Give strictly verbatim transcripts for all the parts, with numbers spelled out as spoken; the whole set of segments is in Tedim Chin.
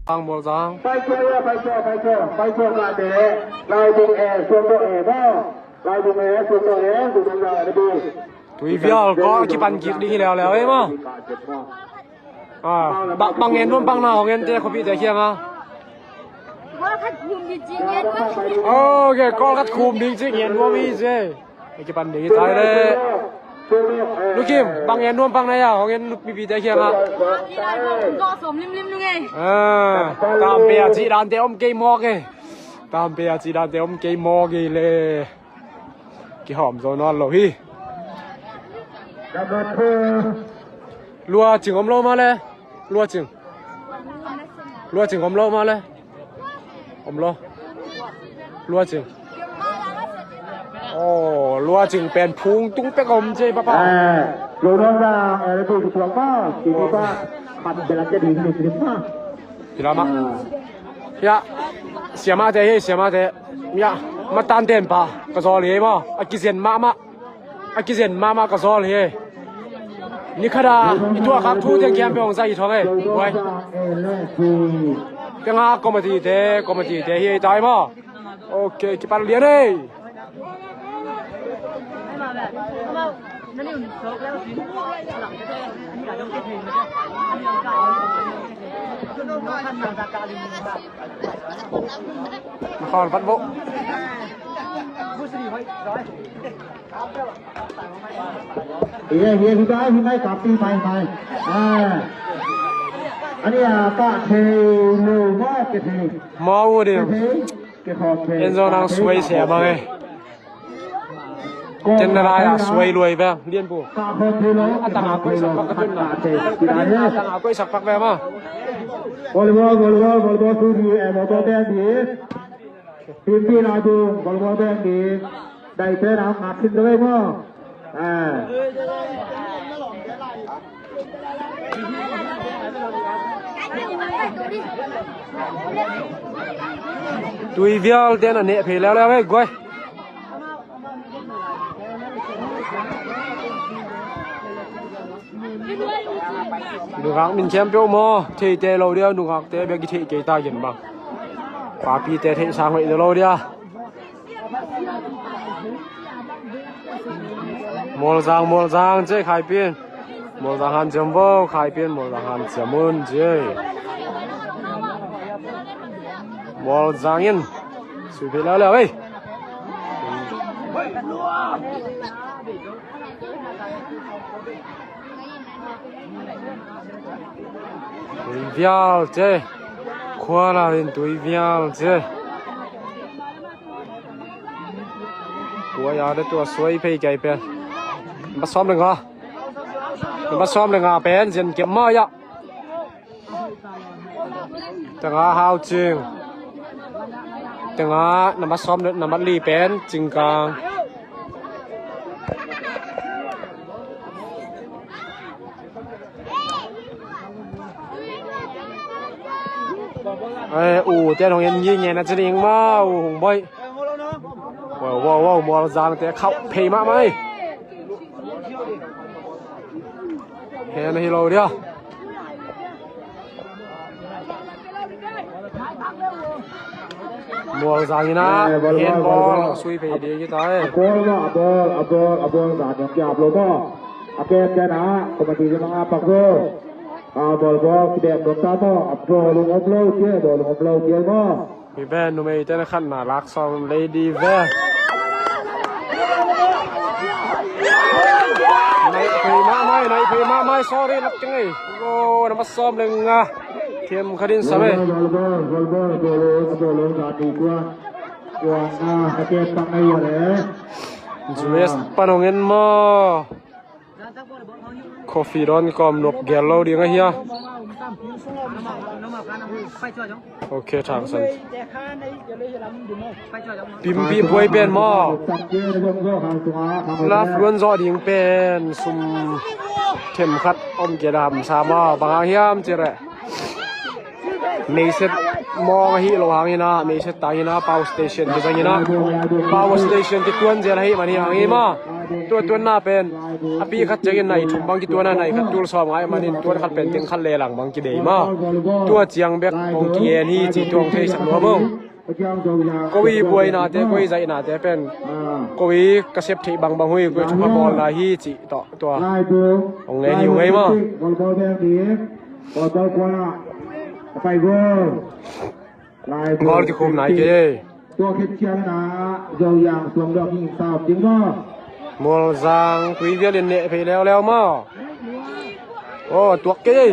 Sang Mualzang. Pai tua, pai tua, pai tua, pai tua, ka te. Lai bung e, suang tua e, ba. Lai bung e, suang tua e, suang tua e, bi. Tui vial ko kipan kik ding hi leuleu e, ma. Ah, bang, bang en nuam bang na hong en te khuapite kiang a. Kol khat khum ding ci ngen nuam. Ok, kol khat khum ding ci ngen nuam hi ci. Ei kipan ding hi tai le. Lukim, bang en nuam bang na ya, hong en mipite kiang a. Kol khat khum ding ci ngen nuam. Ah, tampi a ci dan te om kei mawk e. Tampi a ci dan te om kei mawk e le. Kihawm zo nawn lo hi. Lua cing om lo mah le. Lua cing. Lua cing om lo mah le. Om lo. Lua cing. Oh, lua cing pen phung tung pek om ci papa. Eh, lo nong da, eh, lo tu tuang pa, kini pa, khat bela ke di ni kini pa. Hi lam ah. Ya, siamahte hi, siamahte. Ya, matan ten pa ka zawl hi maw. A kizen mahmah. A kizen mahmah ka zawl hi. Ni khat a i tuahkhak thu teng kiam pe hong za i thong e. Guai. Tengah committee te, committee te hi tai maw. Ok, kipan lian e. Khol vat bo. Hi, hi, hi, mai, hi, mai, kapi, mai, mai. Ah. Ani a, ka thei lo, ma, ke thei. Mau ding. Ke thei. En zong nang suai sia bang e. Ken na lai a suai luai ve, Lian Pu. A tang a koih sak pak ka tun na. A tang a koih sak pak ve ma. Volleyball, volleyball, volleyball, tu di, eh, volleyball beng di. Pin pin a dung, volleyball beng di. Dai te na ngak sin ve ma. Ah. Tui vial te na neh phei leuleu e guai. Nungak min khempeuh maw, theite lo dia, nungakte bek i theih kei ta gen bang. Papite theih sang hoih lo dia. Mualzang, Mualzang, ci Khaipin. Mualzang hanciam vo, Khaipin, Mualzang hanciam un, ci. Mualzang in. Sui phei leuleu ei. Tui vial ci. Khua lau in tui vial ci. Tua ya de tua suai phei kai pen. Number sawm le nga. Number sawm le nga pen Zen Kep mah ya. Tengah Hau Cing. Tengah number sawm le number li pen Cing Kang. Eh, u te nong en ngi ngen a ci ding ma, u Hung Boih. Wow, wow, wow, Mualzang te khauh phei mahmah ei. Hen hi lo dia. Mualzang in a, eh, handball, ball sui phei ding hi ta e. A ball maw, a ball, a ball, a ball zan dong kiap lo maw. A ken ken a, committee zong a pak zo. A ball ball kibek dong ta maw, a ball lung om lo cia, ball lung om lo cia maw. Mi ven numei ten a khatna lak sawm lei di ve. Naih phei mahmah ei, naih phei mahmah ei, sorry lap keng ei. Oh, number sawm le nga. Thiam khat in sam ei. Julius pan hong en maw. Coffee dawn kawm nop gel lo ding ahi a. Ok, thangsan. Pimpi buai pen maw. Laf luan zawh ding pen sum themkhat om kei la hamsa maw. Bang hang hiam ci reh. Meiset. Mawng ahi lo hangin ah, meiset tangin ah, power station kizangin ah, power station kituan zel ahi man hi hangin maw. Tua tuanna pen a pi khat ciangin nai thum bang kituan a, nai khat tul sawm ngai manin tuan khat pen teng khat le lang bang kibei maw. Tua ciang bek hong kien hi ci tuang theisak nuam ung. Ko i buainate, ko i zaihnate pen ko i ka sep theih bangbang hui ko i thupha bawl lai hi cih tawh tua hong ngen hi uh ngei maw. Goal kikhum nai kei. Tua khit ciangin ah Zoyang suang dawk in sam ding maw. Mualzang tui vial in neh phei leuleu maw. Aw, tuak kei.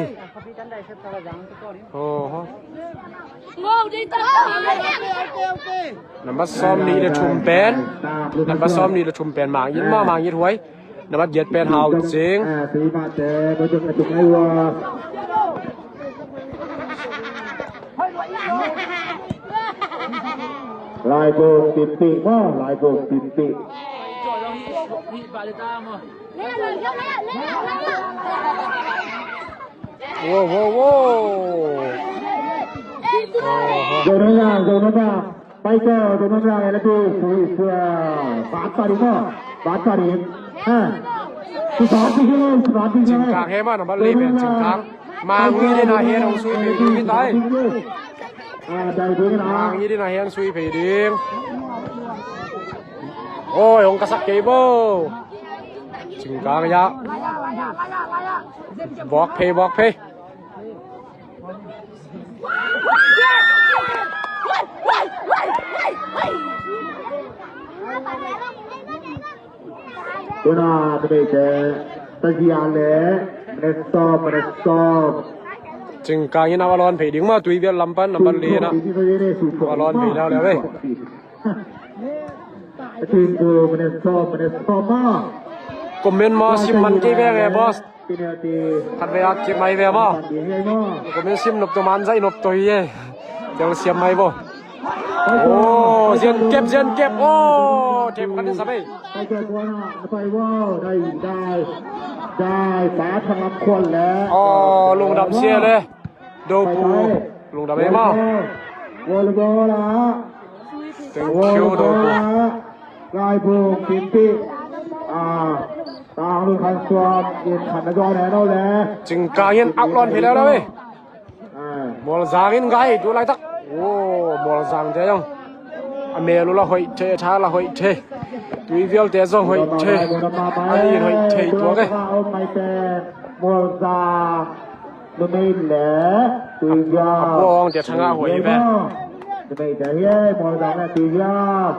Aw, ho. Nambat sawm nih le thum pen, nambat sawm nih le thum pen Mang It maw, Mang It Huai. Nambat giat pen Hau Cing. Laibung Pimpih maw, Laibung Pimpih. Wow, wow, wow. Oho. Zona yang, zona yang. Pai kau, zona yang, ya, lebih. Sui, sui. Bat tadi maw. Bat tadi. Ha. Sui, sui, sui, sui. Cingkang he maw, nambat li pen Cingkang. Mang It in a hen hong sui pen ding tai. Mang It in a hen sui phei ding. Oi, hong kasak kei bo. Cingkang ya. Bawk phei, bawk phei. Tuna tubei te tazia le, mene sawm, mene sawm. Cingkang in a va lawn phei ding maw, tui vial lam pan nambat li na. Va lawn phei leuleu ve. Cingkang mene sawm, mene sawm maw. Comment maw sim man kei ve nge, boss. Khat ve at kik mai ve maw. Comment sim nop to man zai nop to hi e. Tel siam mai bo. Oh, Zian Kep, Zian Kep. Oh, them kan sa mai. Pai tua tua na, pai wow, dai, dai, dai, pa thang lam khuan le. Oh, lungdam sia le. Dopu, lungdam e maw. Wow, wow, la. Thank you, Dopu. Laibung Pimpih. Ah, tang lun khan suam, in khan na zuan e no le. Cingkang in ak lawn phei leuleu e. Mualzang in ngai tu laitak. Oh, Mualzang te zong a mel uh la hoih thei, a tha la hoih thei. Tui vialte zong hoih thei. A li in hoih thei tuak e. Mualzang numei le tui vial. A buang te thanga hoih ve. Numei te hi e, Mualzang le tui vial.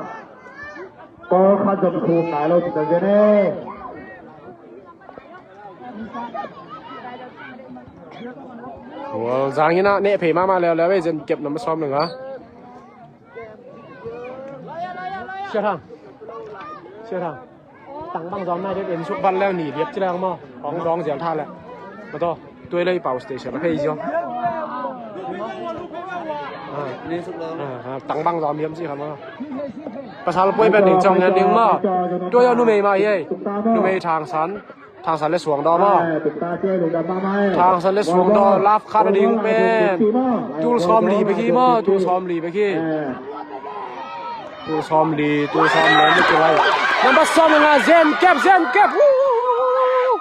Pawl khat zong khum nai lo ci ta zen e. Mualzang in a neh phei mahmah leuleu e, Zian Kep nambat sawm le nga. Sia Thang. Sia Thang. Tang bang zawm nai dek en suk bat leu ni liap ci leng maw. Hong dawng zial tha le. Maw taw. Tuai lei pau station a phei ziau. Ah, ah, ah, tang bang zawm hiam ci kha maw. Pasal puai pen ding cong ngen ding maw. Tuai a numei mah hi ei. Numei Thang San. Thang San le Suang Daw maw. Thang San le Suang Daw lap khat a ding pen tul sawm li bek hi maw, tul sawm li bek hi. Tul sawm li, tul sawm li, tul sawm li. Nambat sawm nga Zen Kep, Zen Kep. Woo!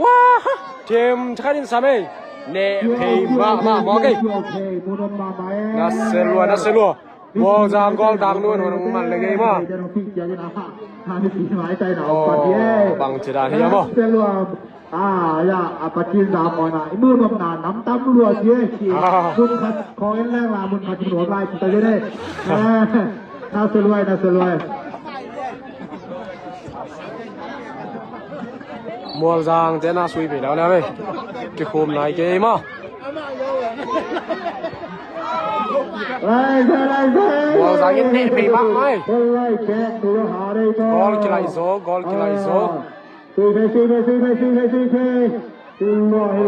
Wah! Them thakhat in sam ei. Neh phei mahmah mawk ei. Na se lua, na se lua. Mualzang goal dang nuan nuan man le ngei maw. Oh, bang ci dan hiam maw. Ah, ya, a patin da mo na. Imu nom na nam tam lua ci ei. Mun khat khong en leng la, mun khat ci nuam lai ci ta ci ei. Na se luai, na se luai. Mualzang te na sui pe lau lau ve. Kikhum nai kei maw. Mualzang in neh phei bak mai. Goal kilai zo, goal kilai zo. Vai,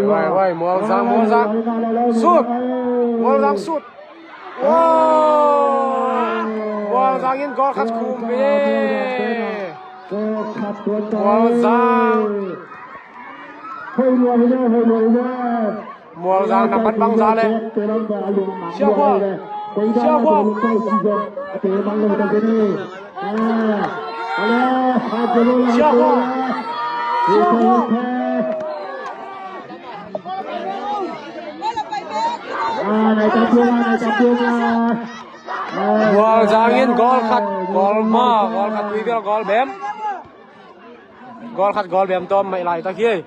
vai, vai, Mualzang, Mualzang. Sut. Mualzang sut. Wow! Mualzang in goal khat khum ve. Mualzang. Mualzang nambat bangza le. Siakhua. Siakhua. Siakhua. Siakhua. Mualzang in goal khat, goal ma, goal khat tui bel goal bem. Goal khat goal bem tawm mai laitak hi.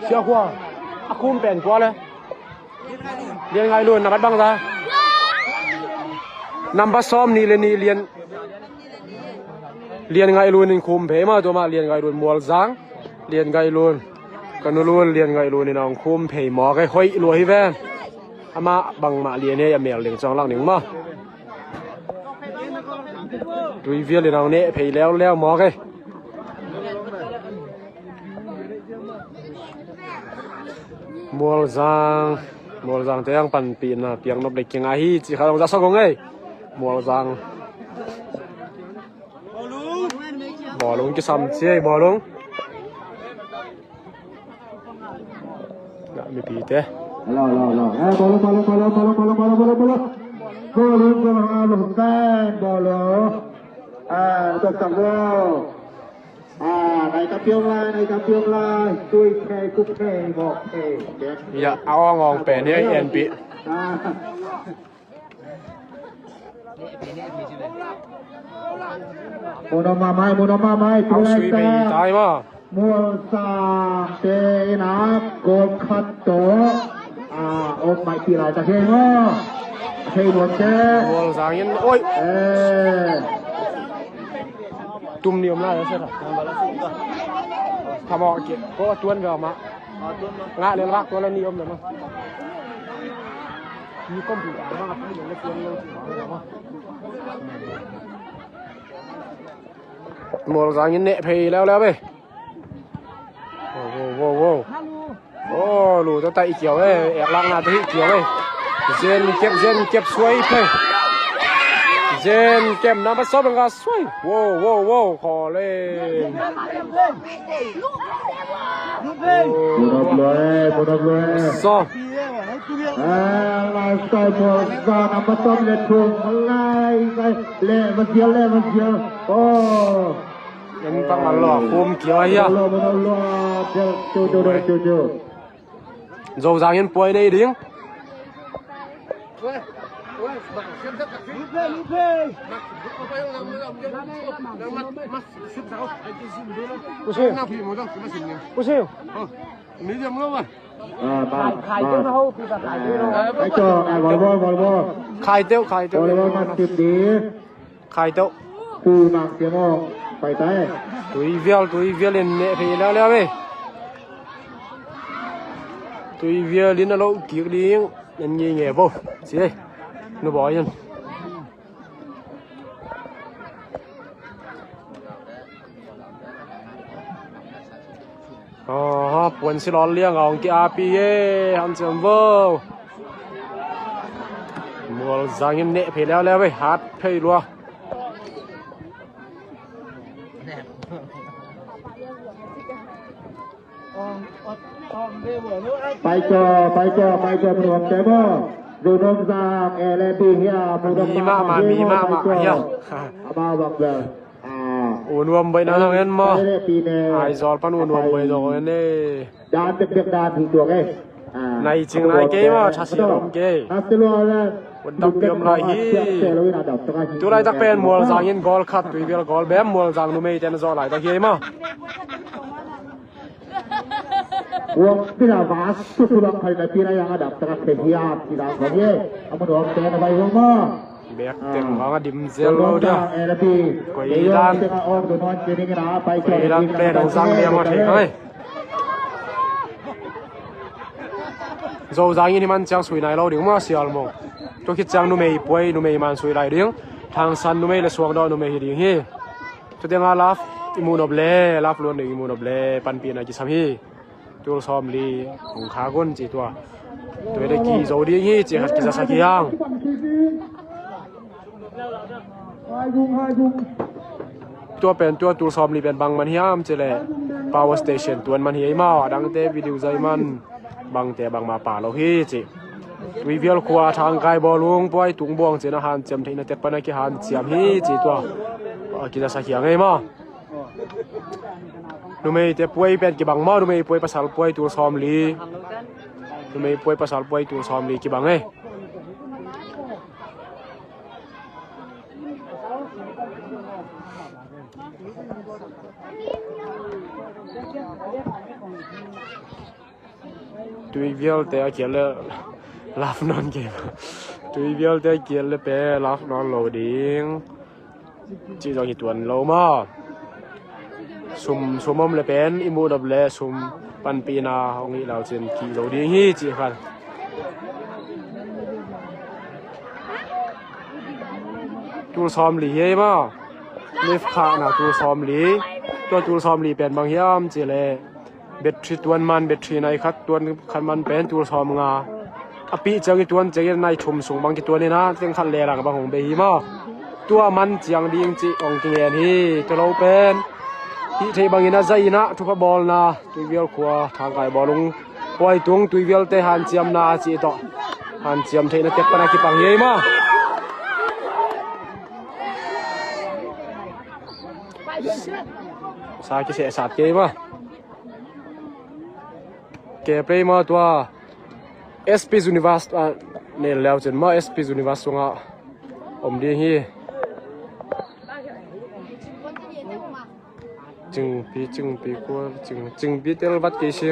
Siakhua. A khum pen kua le. Lian Ngaih Lun nambat bangza. Nambat sawm nih le nih Lian. Lian Ngaih Lun in khum phei mah tua mah Lian Ngaih Lun Mualzang. Lian Ngaih Lun. Ka nu Lun Lian Ngaih Lun in a hong khum phei mawk e, hoih lua hi ven. Amah bangmah lian e, a mel ding cawng lak ning maw. Tui vial in a hong neh phei leuleu mawk e. Mualzang, Mualzang te ang panpihna piang nop le kinga hi ci kha dong za sa gong e. Mualzang. Bawlung kisam ci e, bawlung. Ngah mipite. Hello, hello, hello. Eh, bawlung, bawlung, bawlung. Bawlung, bawlung, ah, lungtan, bawlung. Ah, tok tak lo. Ah, nai ka piong lai, nai ka piong lai. Tui phei, kup phei, mawk phei. Ya, a awng awng pen hi, en pi. Ah. Mun om mahmah, mun om mahmah. Au sui bei tai ma. Mualzang te in a goal khat tawh a om mai ti lai ta khe maw. Thei nuam te. Mualzang in, oi. Eh. Tum ni om lai a sa ta. Thamawh kik ko tuan ve mah. Ngah le lak tua le ni om le mah. Ni kom pi ta mah a pi le tuan le mah. Mualzang in neh phei leuleu ve. Wow, wow, wow, wow. Oh, lu tawh taih kiau e, eklakna tawh hih kiau e. Zen kep, zen kep suai phei. Zen kep nambat sawm bang ka suai. Wow, wow, wow, khaw le. Put up low e, put up low e. So. Ah, last time was, uh, nambat sawm le thum, lai, lai, le, masial, le, masial. Oh. Ken pang a lawh khum kiau ahi a. Zozang in puai nei ding. Pusi. Pusi. Medium low ah. Khai teuh, khai teuh. Volleyball, volleyball. Khai teuh, khai teuh. Volleyball mah tip ding. Khai teuh. Pu Mang Siam aw, pai ta e. Tui vial, tui vial in neh phei leuleu e. Tui vial in a loh kik ding. En ngeingei vo. Si e. Nu bawi in. Aw, puan silawr liang a hong ki-api e, hanciam vo. Mualzang in neh phei leuleu e, hat phei lua. Pai caw, pai caw, pai caw, mun hong kem aw. Zunum zang, eh, le bi hia, mun hong mi mahmah, mi mahmah, hia. Amau bang bel. U nuam baihna zong en maw? Aizawl pan u nuam baih zong en e. Dan bekbek dan hi tuak e. Nai cing nai kei maw, thasia om kei. Undam piam lai hi. Tu laitak pen Mualzang in goal khat, tui vial goal bem, Mualzang numei ten zawh laitak hi maw? Wong pila va su su bang khai na pila yang adap taka khe hiam ti dan kong ye. Amun wong te na bai wong ma. Bek teng bang a dim zel lo dia. Koi dan. Koi dan pen hong sang liang aw thei kang ei. Zozang in hi man ciang sui nai lo ding maw Sial Mong. Tua khit ciang numei puai, numei man sui lai ding. Thangsan numei le Suangdawh numei hi ding hi. Tua teng a laf i muh nop le, laf luan ding i muh nop le, panpihna kisam hi. Tul sawmli hong khak un ci tua. Tua hi le kizo ding hi ci khat kizasak hi hang. Tua pen, tua tul sawmli pen bang man hiam cih leh power station tuan man hi ei maw, a dangte video zai man, bangte bangmah pha lo hi ci. Tuivial khua Thangkai bawlung puai tung buang cih na hanciam theihna tek pan a kihanciam hi ci tua. A kizasak hi a ngei maw. Numeite puai pen kibang maw, numei puai pasal puai tul sawmli. Numei puai pasal puai tul sawmli kibang ei. Tuivialte a kial le laf nawn kei. Tuivialte a kial le pen laf nawn lo ding. Cih zong hi tuan lo maw. Sum, sum om le pen i muh nop le sum panpihna hong hih lau cin kih zo ding hi cih khan. Tul sawmli hi ei maw. Lift khahna tul sawmli. Tua tul sawmli pen bang hiam cih leh battery tuan man, battery nai khat tuan khat man pen tul sawmnga. A pih ciang i tuan ciang i nai thum sung bang kituan in a, teng khat le lang bang hong bei hi maw. Tua man ciang ding cih hong kingen hi. Tua lo pen hih theih bangin a zai in a thupha bawlna Tuivial khua Thangkai bawlung puai tung Tuivialte hanciamna cih tawh hanciam theihna tek pan a kipang hi ei maw. Sa kisehsat kei maw. Ke pei maw tua S P Universe a nel leu cin maw, S P Universe sungah om ding hi. Cingpi, cingpi kua, cing, cingpi tel vat kei si.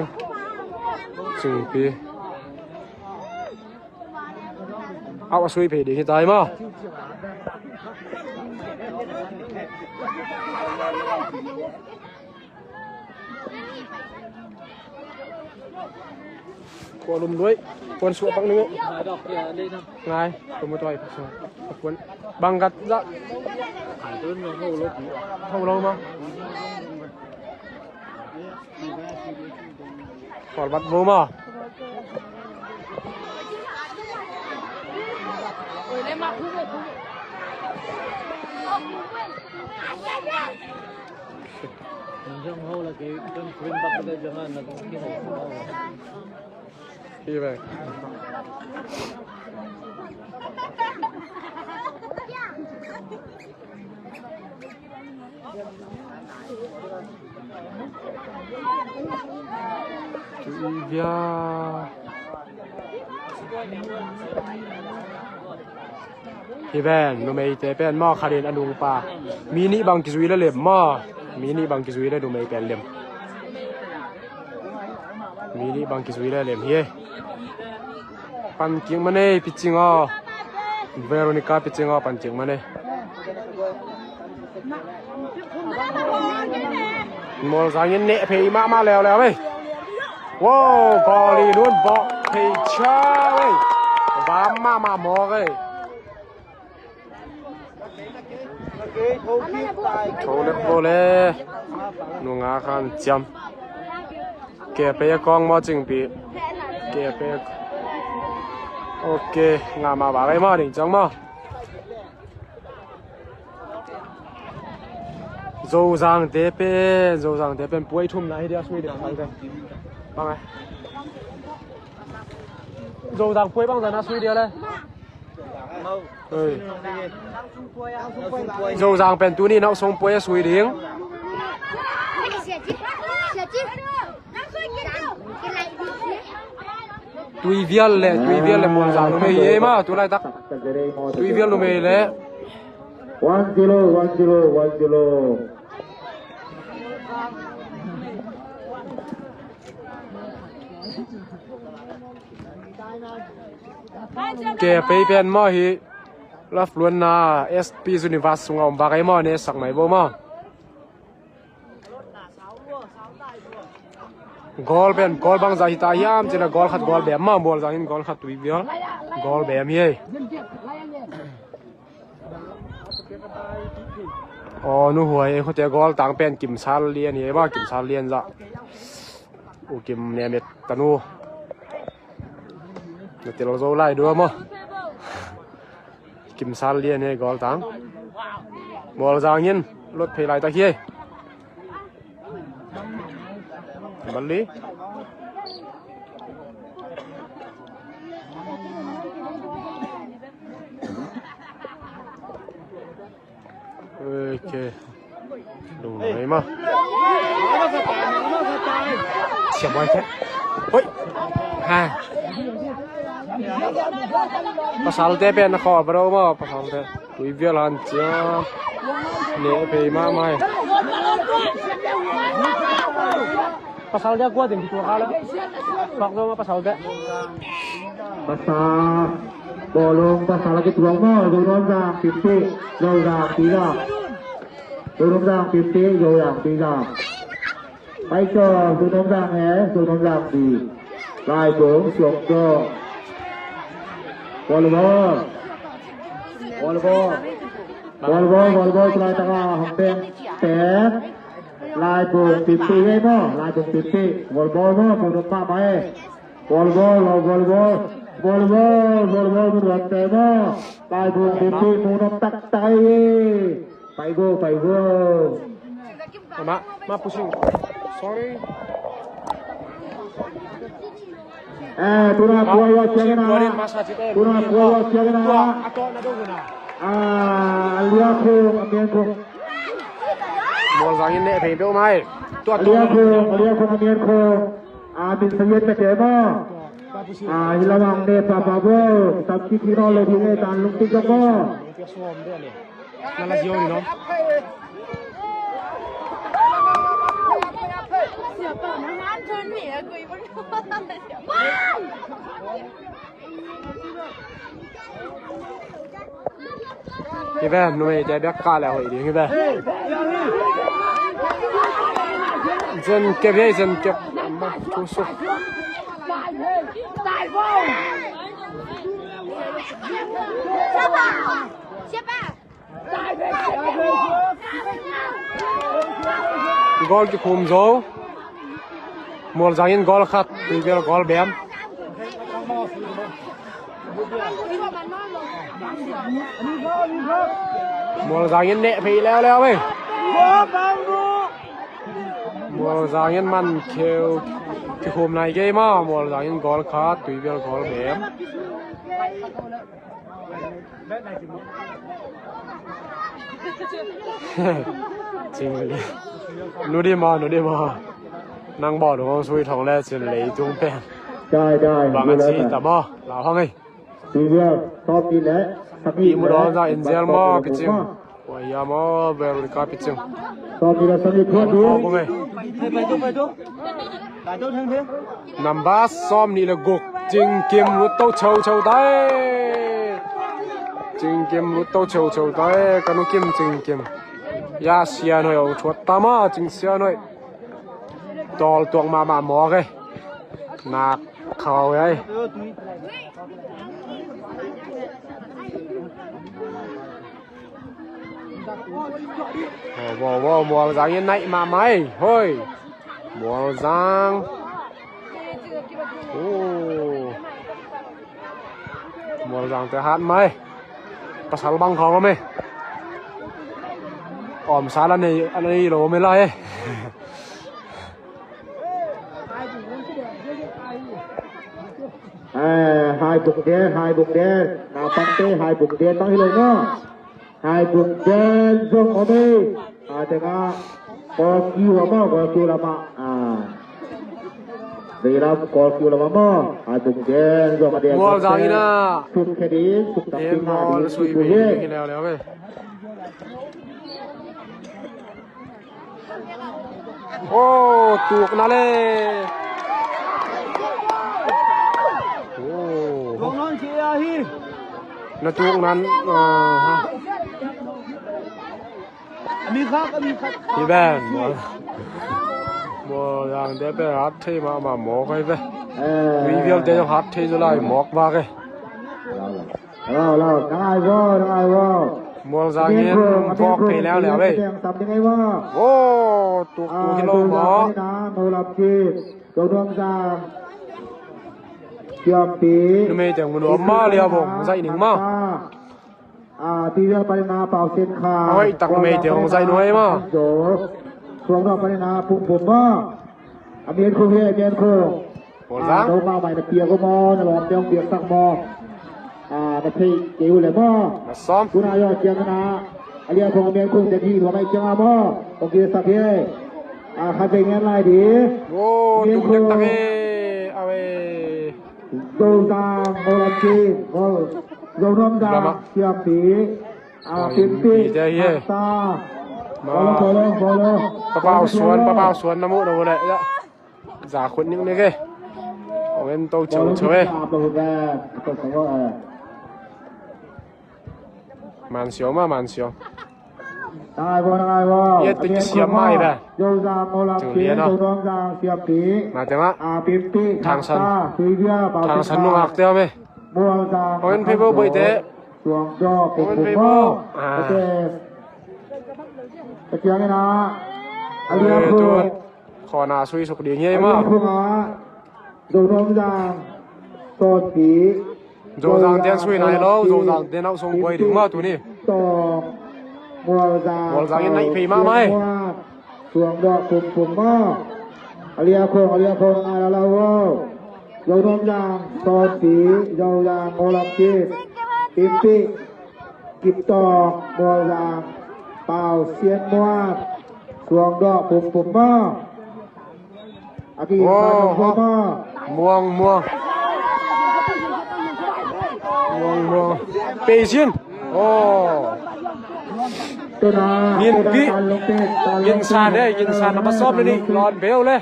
Cingpi. Au a sui phei ding hi tai maw. Kua lum duai, kuan suah pak ning uh. Ngai, kuan mu tuai pak suah. Kuan bang gat zah. Ho lo maw. Kual bat bo maw. Hi ve. Tuivia. Hi ven, numeite pen maw khat in a nungpa. Mi nih bang kizui le lem maw. Mi nih bang kizui le numei pen lem. Mi nih bang kizui le lem hi. Pan kik man ei, Picing aw. Veronica Picing aw, pan kik man ei. Mualzang in neh phei mahmah leuleu ei. Wow, goal i nun bawh phei ciau ei. Vam mahmah mawk ei. Tho lep bo le. Nunga khan ciam. Ke pe a kong maw Cingpi. Ke pe. Ok, ngah mah vak ei maw, ding ciang maw. Zozangte pen, Zozangte pen puai thum na hi dia, sui dia. Bang ai. Zozang puai bang zah na sui dia le. Oi. Zozang pen tuni nau song puai a sui ding. Tuivial le, Tuivial le Mualzang numei hi ei maw, tu laitak. Tuivial numei le. One zero, one zero, one zero. Ke pei pen maw hi. Love luanna S P Universe sungah om vak ei maw, ne sak mai bo maw. Goal pen, goal bang zah hi ta hiam, cih leh goal khat goal bem maw, Mualzang in goal khat, Tuivial goal bem hi ei. Aw, nu huai, ei khute goal tang pen Kim Sal Lian hi ei maw, Kim Sal Lian zah. U Kim Niamet tanu. Na tel zo lai dua maw. Kim Sal Lian hi ei goal tang. Mualzang in. Lot phei laitak hi. Bali. Ok. Lung nai ma. Siam ai khe. Hoi. Ha. Pasalte pen na khawl ba do maw, pasalte. Tui vial han cia. Ne phei mahmah hi. Pasal dia kuat ding kituak a le. Pak zo ma pasal dia. Pasal. Bawlung pasal a kituak maw, Zo Nuam Zang fifty, Zo Zang pizza. Zo Nuam Zang fifty, Zo Zang pizza. Pai Zo, Zo Nuam Zang he, Zo Nuam Zang di. Lai Bung, Suang Zo. Volleyball. Volleyball. Volleyball, volleyball, tulai taka, hong pen. Pen. Lai Bung fifty ei maw, Lai Bung fifty. Volleyball maw, mun nuam mahmah ei. Volleyball, volleyball. Volleyball, volleyball, mun nuam te maw. Lai Bung fifty, mun nuam taktak ei. Pai go, pai go. Ma, ma pushing. Sorry. Eh, tuna kuai wa siang na. Tuna kuai wa siang na. Ah, a lia khung, a mian khung. Mualzang in neh phei peuh mai. A lia khung, a lia khung, a mian khung. Ah, min sa yet ka te maw. Ah, hi lamang neh papa bo. Tam ki ki no le di neh tan lung ti ka maw. Hi ve, numei te bek kah le hoih ding hi ve. Zen kep hi, zen kep. Thu suk. Goal kikhum zo. Mualzang in goal khat, Tuivial goal bem. Mualzang in neh phei leuleu ei. Mualzang in man kheu kikhum nai kei maw, Mualzang in goal khat, Tuivial goal bem. Cing. Nu di maw, nu di maw. Nang bawl dong sui thong le cin lei tung pen. Dai, dai. Bang a ci ta maw. Lau hang ei. Pi mu dong za in zel maw, pi cing. Wai ya maw, Veronica pi cing. Namba sawm nih le guk, Cing Kim lut to chau chau tai. Cing Kim lut to chau chau tai, ka nu Kim, Cing Kim. Ya Sian Hoih hong thuat ta maw, Cing Sian Hoih. Tawl tuak mahmah mawk e. Nak khau e. Wow, wow, wow, Mualzang in naih mahmah ei. Hoi. Mualzang. Oh. Mualzang te hat mai. Pasal bang khawng om ei. Om sal a nei, a nei lo om ei lai ei. Eh, Hai Bung Den, Hai Bung Den. Naupangte Hai Bung Den bang hi lo maw. Hai Bung Den zong om ei. A tengah Kawlkiu lamah, Kawlkiu lamah. Ah. Veilam Kawlkiu lamah maw. Hai Bung Den zong a deng. Mualzang in a. Suk khe ding, suk tam ding, ha ding, suk ding. Hi leuleu ei. Oh, tuk na le. Oh. Na tuk nan, ah, ha. Hi ven. Mualzang te pen hat thei mahmah mawk hi ve. Tui vialte zong hat thei zaw lai mawk vak e. Lao, lao, nang ai vo, nang ai vo. Mualzang in vawk phei leuleu ei. Tam ding ei vo. Vo, tuk tuk hi lo maw. Numei teng mun om ma lia vong, zaih ning ma. A, ti dia panin a Pau Sian Kha. Oi, tak mei te hong zai nuai maw. Suang dawh panin a Pum Pum maw. A Mian Khung hi, a Mian Khung. Pawl Zang. A, do mahmah na piak uh maw, na lawmte hong piaksak maw. A, na theih kei uh leh maw. Na sawm. Tuna yawh ciang na. A Lia Khung, a Mian Khung te hi, lawm ai ciang a maw. Hong piaksak hi. A, khat vei ngen lai di. Aw, tung dek tak e. Awe. Zozang, Ngawlam Ci, Ngol, Zonuam Zang, Siampi, a, Pimpi, Pimpi te hi e. Hasta. Ma. Bolo, bolo, bolo. Papau Suan, Papau Suan na muh na muh leh. Ya. Za khut ning ning e. Ong en to chau chau e. Bolo, bolo, bolo. Man siaw ma, man siaw. Ngai bo, ngai bo. Ye, tu kisiam mai ba. Zozang, Ngawlam Ci, Zozang Zang, Siampi. Ma te ma. A, Pimpi, Thangsan. Hasta, Suivia, Pau Thangsan Sian Kha. Nungak te me. Mual Zang. Ong en phei bo boi te. Suang dawh, Pum Pum maw. A. Ka ciangin a. A Lia Khung. Khawna sui suk ding hi ei maw. A Lia Khung a. Zonuam Zang. Sawtpi. Zozang tian sui nai lo, Zozang tian au song koi ding maw tuni. Tawng. Mual Zang. Mual Zang in nai phei mahmah e. Suang dawh Pum Pum maw. A Lia Khung, a Lia Khung ngai la la wo. Zonuam Zang, Sawtpi, Zozang, Ngawlam Ci, Pimpi, Kip Tawng, Mual Zang, Pau Sian Muat, Suang dawh Pum Pum maw. A ki. Aw, Pum Pum maw. Muang, muang. Muang, muang. Pei Sian. Aw. Tuna. Gin, tuna, gin. Tan lung pit, tan lung pit. Gin san e, gin san na ma sawm le ni, lon beu le.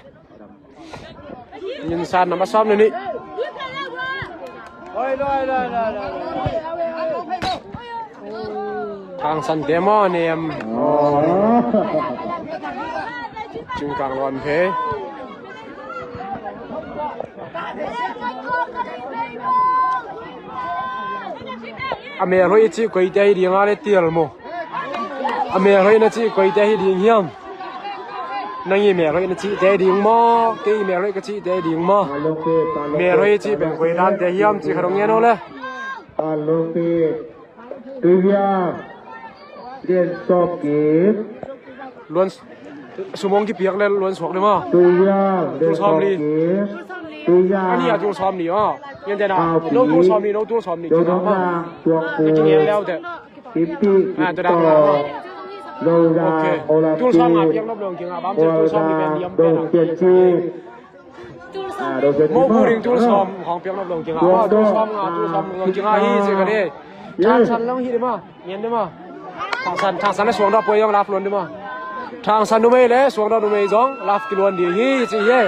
Gin san na ma sawm le ni. Thangsan te maw nem. Cingkang lon phei. A mel hoih i cih koite hi ding a le tial maw. A mel hoih na cih koite hi ding hiam? Nang i mel hoih na cihte hi ding maw? Kei i mel hoih ka cihte hi ding maw? Mel hoih i cih pen koi dante hiam cih khat hong ngen aw le. Tuivia, Lian Sawm Kip. Luan s-, sum hong kipiak le luan suak le maw. Tuivia, Lian Sawm Kip. Tuivia. A ni a tul sawm ni aw. Ngen te na. No tul sawm ni, no tul sawm ni. Tuang pu. Kingen leu te. Pimpi, Kip Tawng, Zozang, Ngawlam Ci, Mual Zang, Pau Sian Muat, Suang dawh Pum Pum maw. Tul sawm nga piak nop lo kingah, bang tul sawm ni pen liam pen. Mo bu ding tul sawm hong piak nop lo kingah. Tul sawm nga, tul sawm lo kingah hi ci ka ni. Thangsan lang hi di maw. Ngen di maw. Thangsan, Thangsan le Suang dawh puai zong laf luan di maw. Thangsan numei le Suang dawh numei zong laf kiluan di hi ci hi.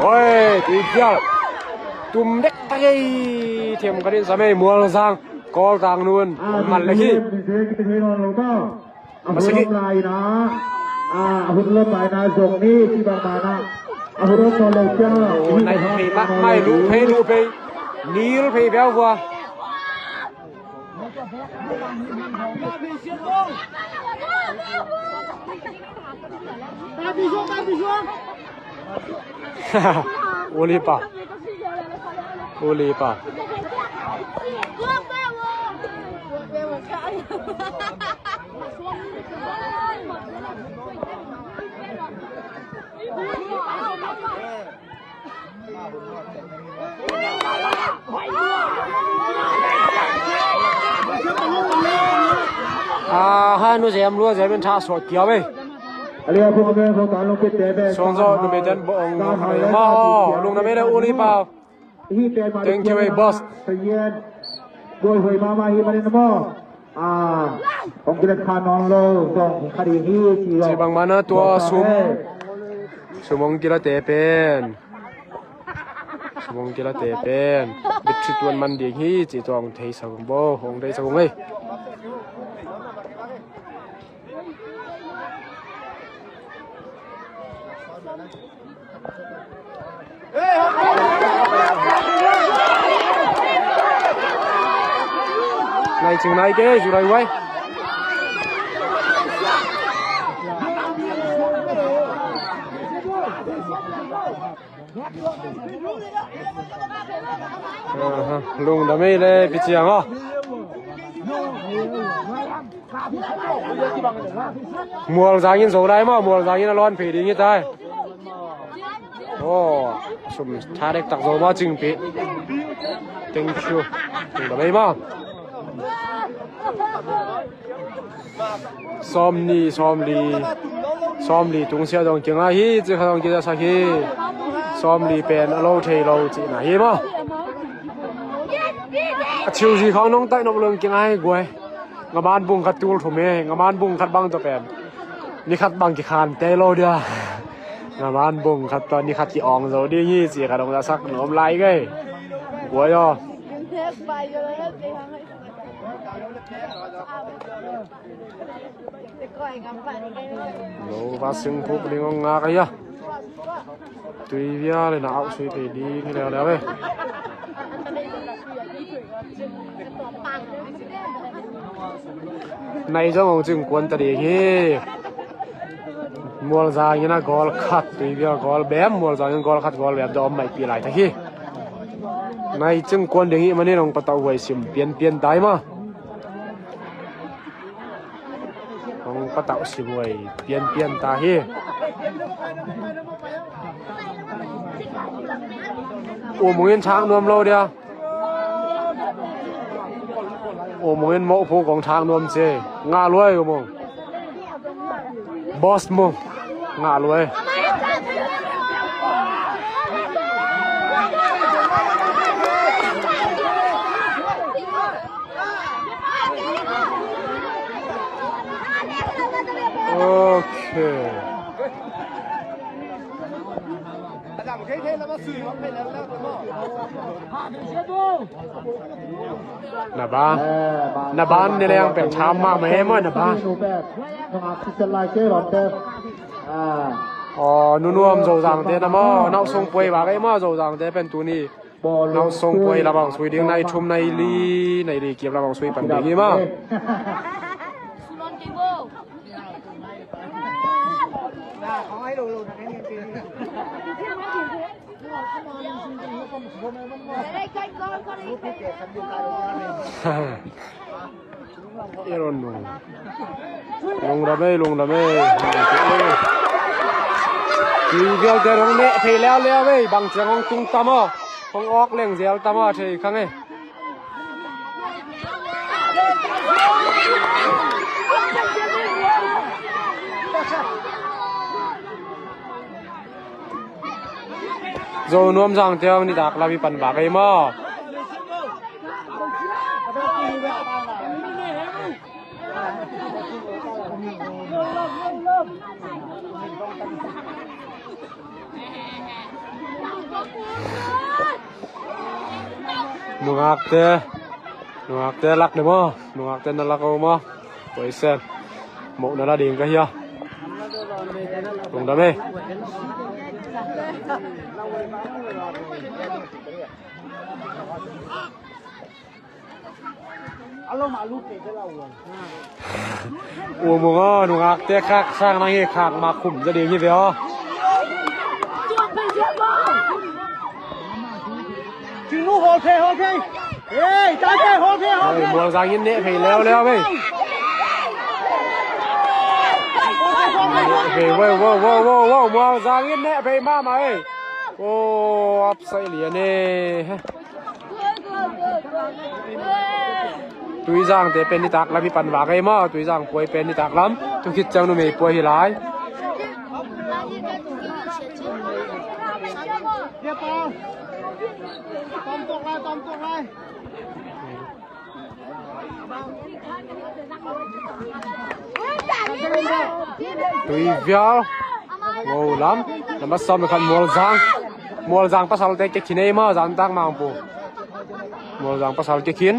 Oi, tui kial. Tum dek ta gei. Thiam ka din sa mei Mual Zang. Kawl tang nun. Mal le hi. Masagi. A hun lai na. A hun lai na zong ni si bang na. A hun lai na kia. O, nai phei mak mai lu phei lu phei. Nil phei bel hua. Ulipa. Ulipa. Aha, nu zem lua zem in tha sawt kiau ei. Song zo nu me ten bo ong ma o lung na me le u li pau. Thank you ei boss. Buai huai mama hi manin mo. A, hong kilat kha nawn lo zong kha ding hi ci lo. Ci bang mana tua sum. Sum hong kilate pen. Sum hong kilate pen. Bit thit tuan man ding hi ci tua hong thei sa kong bo, hong thei sa kong ei. Nai cing nai ke, zurai wai. Aha, lungdam ei le, pi ciang aw. Mualzang in zo lai maw, Mualzang in a lawn phei ding hi tai. Aw, sum tha dektak zo maw, Cingpi. Thank you. Lungdam ei maw. Sawmnih, sawmli, sawmli tungsiah dong kingai hi, ci kha dong kizasak hi. Sawmli pen a lo thei lo cihna hi maw. A ciuzi khawng nong taih nop lo kingai guai. Ngaman bung khat tul thum e, ngaman bung khat bang tawh pen ni khat bang kikhan tei lo dia. Ngaman bung khat tawh ni khat ki-awng zo ding hi, ci kha dong zasak nuam lai guai. Guai aw. Lo va sing phuk ding hong ngak ahi a. Tui vial in a auh sui thei ding hi leuleu e. Nai zong hong cing kuan ta ding hi. Mualzang in a goal khat, Tui vial goal bem, Mualzang in goal khat, goal bem tawh om maihpih laitak hi. Nai cing kuan ding hi manin hong patauh huai sim pianpian tai maw. Hong patauh sim huai pianpian ta hi. U Mung in thak nuam lo dia. U Mung in moh phuk kong thak nuam ci. Ngah luai U Mung. Boss Mung. Ngah luai. Ok. Na ban, na ban ni leng pen tham mahmah e maw, na ban. Aw, nunuam Zozangte na maw, Nauhsung puai vak e maw, Zozangte pen tuni Nauhsung puai lamah sui ding, nai thum, nai li, nai li kiam lamah sui pan ding hi maw. Aaron Nung. Lungdam ei, lungdam ei. Tui vialte hong neh phei leuleu ei, bang ciang hong tung tam aw, hong awk leng zel tam aw, thei khang ei. Zo nuam Zangte hong nitak lam i pan bak ei maw. Nungakte, nungakte lak de maw, nungakte na lak o maw. Poisen. Moh na la ding ka hi a. Lungdam ei. U Mung aw, nungakte khak sang nang hi, khak mak khum za ding hi ve aw. Hei, Mualzang in neh phei leuleu ei. Neh phei, wow, wow, wow, wow, wow, Mualzang in neh phei mahmah ei. Oh, upside lian ei. Tuizangte pen nitak lam i pan vak ei maw, Tuizang puai pen nitak lam. Tu khit ciang numei puai hi lai. Tui vial. Ngo lam. Nambat sawm le khat Mualzang. Mualzang pasalte kikhin ei maw, zantak mangpu. Mualzang pasal kikhin.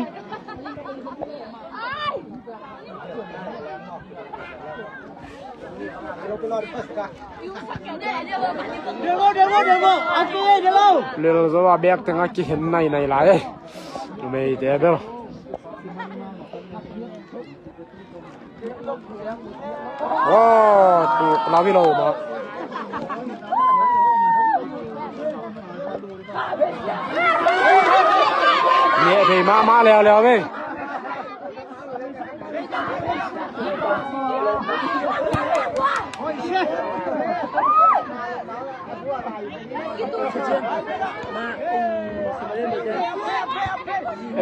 Lel zo a bek tengah kikhin nainai lai ei. Numei te bel. Aw, tuk lau hi lo mah. Neh thei mahmah leuleu ve.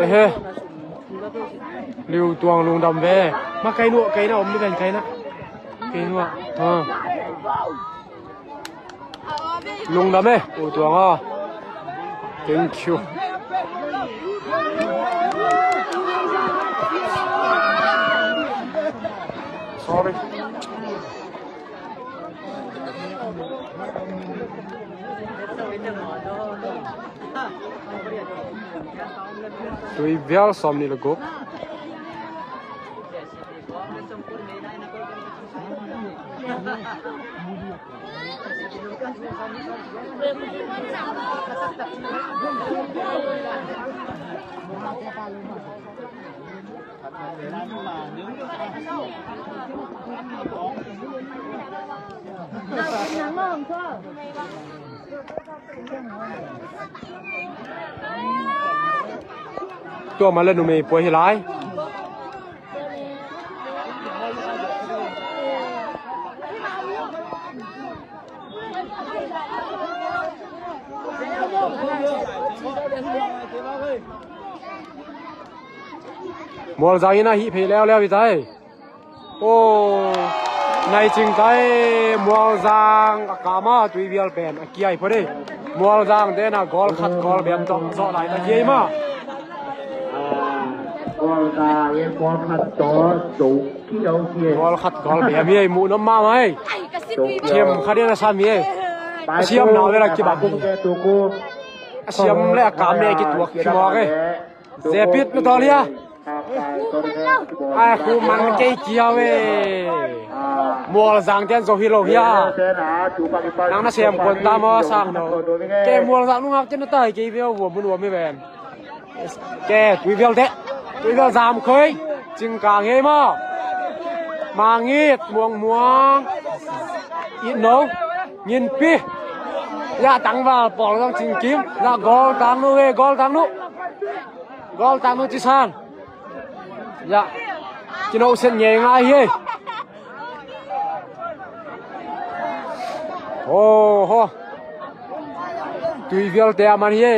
Ehe. Liu Tuang lungdam ve. Ma kei nuah, kei na om ni ven, kei na. Kei nuah. Ha. Lungdam e, U Tuang aw. Thank you. Sorry. Tuivial sawmnih le guk. Tua mah le numei puai hi lai. Mualzang in a hih phei leuleu hi tai. Aw, nai cing tai, Mualzang a kama Tuivial pen a kiai phot ei. Mualzang te na goal khat goal bem tawh zawh lai ta kiai ma. Mualzang in goal khat tawh zo kiau kiai. Goal khat goal bem hi ei, muh nop mahmah ei. Thiam khat in a sam hi ei. A siam na vel a kibang hi. A siam le a kam le a kituak khimawk ei. Zepit na tawl hia. Ai, khu man kei kiau e. Mualzang tian zo hi lo hia. Nang na sem kuan ta maw, sang no. Ke Mualzang nungak tian na tai kei veu, huam mun huam hi ven. Ke Tuivial te. Tuivial zam khoi. Cingkang hei maw. Mangit, Muang Muang. It no. Nginpi. Ya tangval pawl zang cingkim. Ya gol tang nu e, gol tang nu. Gol tang nu ci san. Ya. Kino sen ngei ngai hi. Ho ho. Tuivial te a man hi.